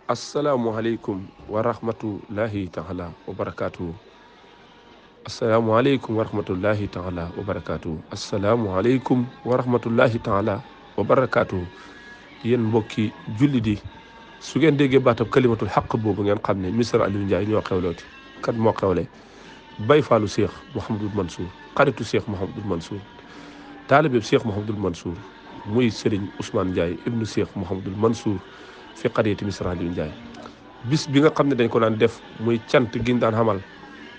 asalaamualeykum wa rahmatullahi taala wa barakaatu. asalaamualeykum wa rahmatullahi taala wa barakaatu. asalaamualeykum wa rahmatullahi taala wa barakaatu. yéen mbokki julli di su ngeen déggee baatab kalimatul xaq boobu ngeen xam ne Mr Aliou Ndiaye ñoo xewlooti kat moo xewle bay faalu Cheikh Mouhamadul Mansour xaritu Cheikh Mouhamadul Mansour taalibe Cheikh Mouhamadul Mansour muy Serigne Ousmane Ndiaye ibnu Cheikh Mouhamadul Mansour fi xariyati Mr Aliou Ndiaye bis bi nga xam ne dañ ko daan def muy cant giñ daan xamal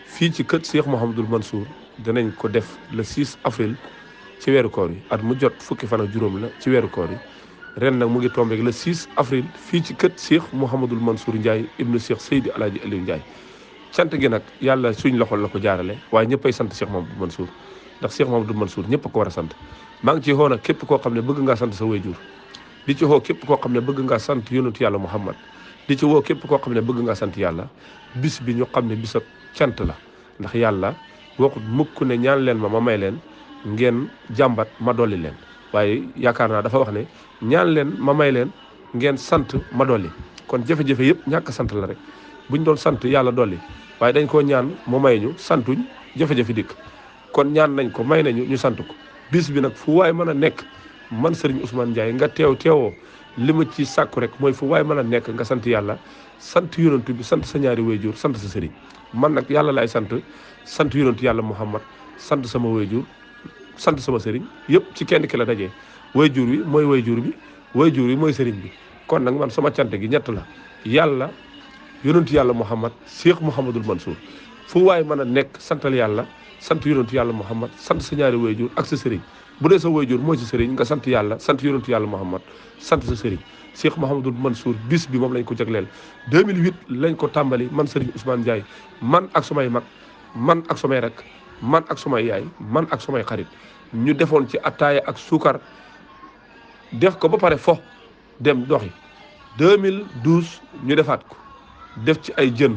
fii ci kër Cheikh Mouhamadul Mansour danañ ko def le 6 avril ci weeru koor yi at mu jot fukki fan ak juróom la ci weeru koor yi ren nag mu ngi tombé le 6 avril fii ci kër Cheikh Mouhamadul Mansour Ndiaye ibnu Cheikh Seydi Alaaji Aliou Ndiaye cant gi nag yàlla suñ loxol la ko jaarale waaye ñëppay sant Cheikh Mouhamadul Mansour ndax Cheikh Mouhamadul Mansour ñëpp a ko war a sant maa ngi ci xoo nag képp koo xam ne bëgg ngaa sant sa wayjur di ci woo képp koo xam ne bëgg ngaa sant yonentu yàlla Muhammad di ci woo képp koo xam ne bëgg ngaa sant yàlla bis bi ñu xam ne bisab cant la ndax yàlla waxut mukk ne ñaan leen ma may leen ngeen jàmbat ma dolli leen waaye yaakaar naa dafa wax ne ñaan leen ma may leen ngeen sant ma dolli kon jafe-jafe yëpp ñàkk sant la rek buñ doon sant yàlla dolli waaye dañ koo ñaan mu may ñu santuñ jafe-jafe dikk kon ñaan nañ ko may nañu ñu sant ko bis bi nag fu waay mën a nekk man Serigne Ousmane Ndiaye nga teewoo li ma ci sàkku rek mooy fu waay mën a nekk nga sant yàlla sant yonantu bi sant sa ñaari wayjur sant sa sëriñ man nag yàlla laay sant yonantu yàlla Muhammad sant sama wayjur sant sama sëriñ yëpp ci kenn ki la dajee wayjur wi mooy wayjur bi wayjur wi mooy sëriñ bi kon nag man sama cant gi ñett la yàlla yonantu yàlla Muhammad Cheikh Mouhamadul Mansour fu waay mën a nekk santal yàlla sant yonantu yàlla Muhammad sant sa ñaari wayjur ak sa sëriñ bu dee sa wayjur mooy sa sëriñ nga sant yàlla sant yonentu yàlla Muhammad sant sa sëriñ Cheikh Mouhamadul Mansour bis bi moom lañ ko jagleel 2008 lañ ko tàmbali man Serigne Ousmane Ndiaye man ak sumay mag man ak sumay rek man ak sumay yaay man ak sumay xarit ñu defoon ci attaaya ak suukar def ko ba pare fo dem doxi 2012 ñu defaat ko def ci ay jën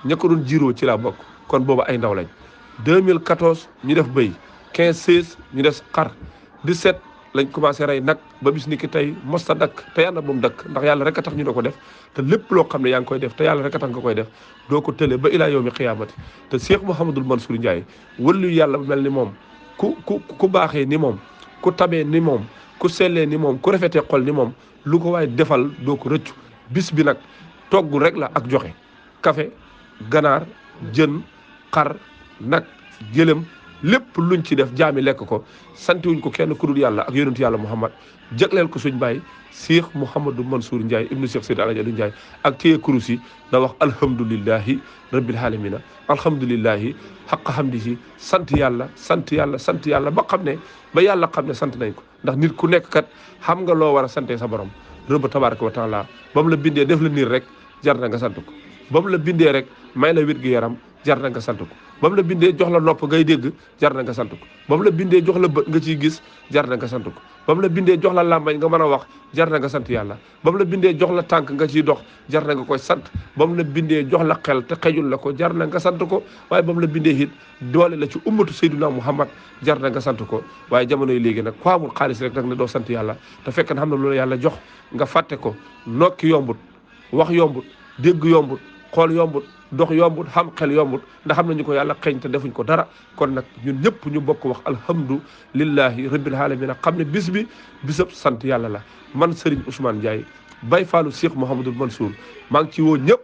ña ko doon jiiroo ci laa bokk kon boobu ay ndaw lañ 2014 ñu def bëy 15 16 ñu des xar 17 lañ commencé rey nag ba bis ni ki tey mosta dakk te yàlla bu mu dakk ndax yàlla rek a tax ñu da ko def te lépp loo xam ne yaa ngi koy def te yàlla rek a tax nga koy def doo ko tële ba ilaa yawmi xiyaamati te Cheikh Mouhamadul Mansour Ndiaye wëllu yàlla mel ni moom ku baaxee ni moom ku tabee ni moom ku sellee ni moom ku rafetee xol ni moom lu ko waaye defal doo ko rëccu bis bi nag togg rek la ak joxe café ganaar jën xar nag gëlëm lépp luñ ci def jaami lekk ko santiwuñ ko kenn ku dul yàlla ak yonentu yàlla Muhammad jagleel ko suñ baay Cheikh Mouhamadou Mansour Ndiaye ibnu Cheikh Seydi Alaaji Aliou Ndiaye ak téye kurus yi da wax alhamdulillahi rabbil alamina alhamdulillahi xaqa hamdihi sant yàlla sant yàlla sant yàlla ba yàlla xam ne sant nañ ko ndax nit ku nekk kat xam nga loo war a sante sa borom rëbb tabaraka wa taala ba mu la bindee def la niir rek jar na nga sant ko ba mu la bindee rek may la wér gi yaram jar na nga sant ko ba mu la bindee jox la nopp ngay dégg jar na nga sant ko ba mu la bindee jox la bët nga ciy gis jar na nga sant ko ba mu la bindee jox la làmbañ nga mën a wax jar na nga sant yàlla ba mu la bindee jox la tànk nga ciy dox jar na nga koy sant ba mu la bindee jox la xel te xejul la ko jar na nga sant ko waaye ba mu la bindee it doole la ci ummatu Seydina Muhammad jar na nga sant ko waaye jamono yi léegi nag ku amul xaalis rek nag ne doo sant yàlla te fekk na xam na loolu yàlla jox nga fàtte ko nokki yombut wax yombut dégg yombut xool yombut dox yombut xam xel yombut ndax xam nañu ko yàlla xeeñ te defuñ ko dara kon nag ñun ñëpp ñu bokk wax alhamdulillahi rabbil alamin xam ne bis bi bisab sant yàlla la man Serigne Ousmane Ndiaye bay faalu Cheikh Mouhamadul Mansour maa ngi ci woo ñëpp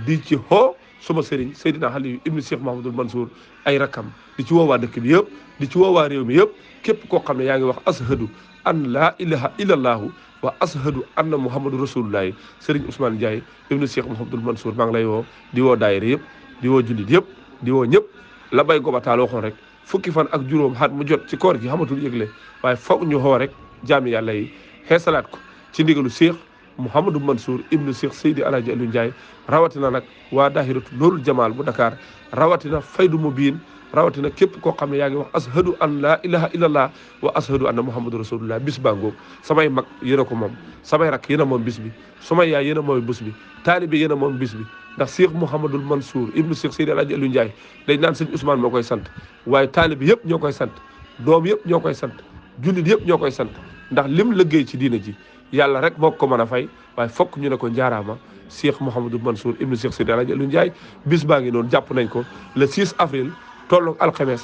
di ci xoo suma Serigne Seydina Aliou ibnu Cheikh Mouhamadul Mansour ay rakam di ci woo waa dëkk bi yëpp di ci woo waa réew mi yëpp képp koo xam ne yaa ngi wax ashadu an laa ilaha illallahu wa ashadu anna muhammadu rasulullahi Serigne Ousmane Ndiaye ibnu Cheikh Mouhamadul Mansour maa ngi lay woo di woo daayira yëpp di woo jullit yëpp di woo ñëpp la bay gobataal waxoon rek fukki fan ak juróom xaat mu jot ci koor gi xamatul yëgle waaye foog ñu xoo rek jaami yàlla yi xeesalaat ko ci ndigalu Cheikh Mouhamadou Mansour ibnu Cheikh Seydi Alaaji Aliou Ndiaye rawatina nag waa daahiratu Noorul Jamaal bu Dakar rawatina Faydu Mubiin rawatina képp koo xam ne yaa ngi wax ashadu an laa ilaha illallah wa ashadu anna muhammadu rasulullah bis baa ngoog samay mag yéen a ko moom samay rak yéen a moom bis bi sumay yaay yéen a moom bis bi taalibe yéen a moom bis bi ndax Cheikh Mouhamadul Mansour ibnu Cheikh Seydi Alaaji Aliou Ndiaye dañ naan sëñ Ousmane moo koy sant waaye taalibe yëpp ñoo koy sant doom yëpp ñoo koy sant jullit yëpp ñoo koy sant ndax lim liggéey ci diina ji yàlla rek moo ko mën a fay waaye fokk ñu ne ko njaaraama Cheikh Mouhamadou Mansour ibnu Cheikh Sidi El Hadji Aliou Ndiaye bis baa ngi noonu jàpp nañ ko le 6 avril tolloog alxames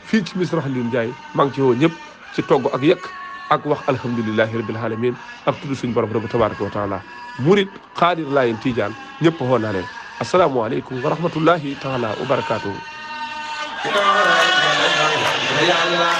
fii ci Misra Aliou Ndiaye maa ngi ci woo ñëpp ci togg ak yekk ak wax alhamdulilahi rabbil alamin ak tudd suñu borom rabbi tabaraka wa taala murid xaadir laayen Tijaan ñëpp xool naa leen asalaamualeykum wa rahmatullahi taala wa barakatuhu يا الله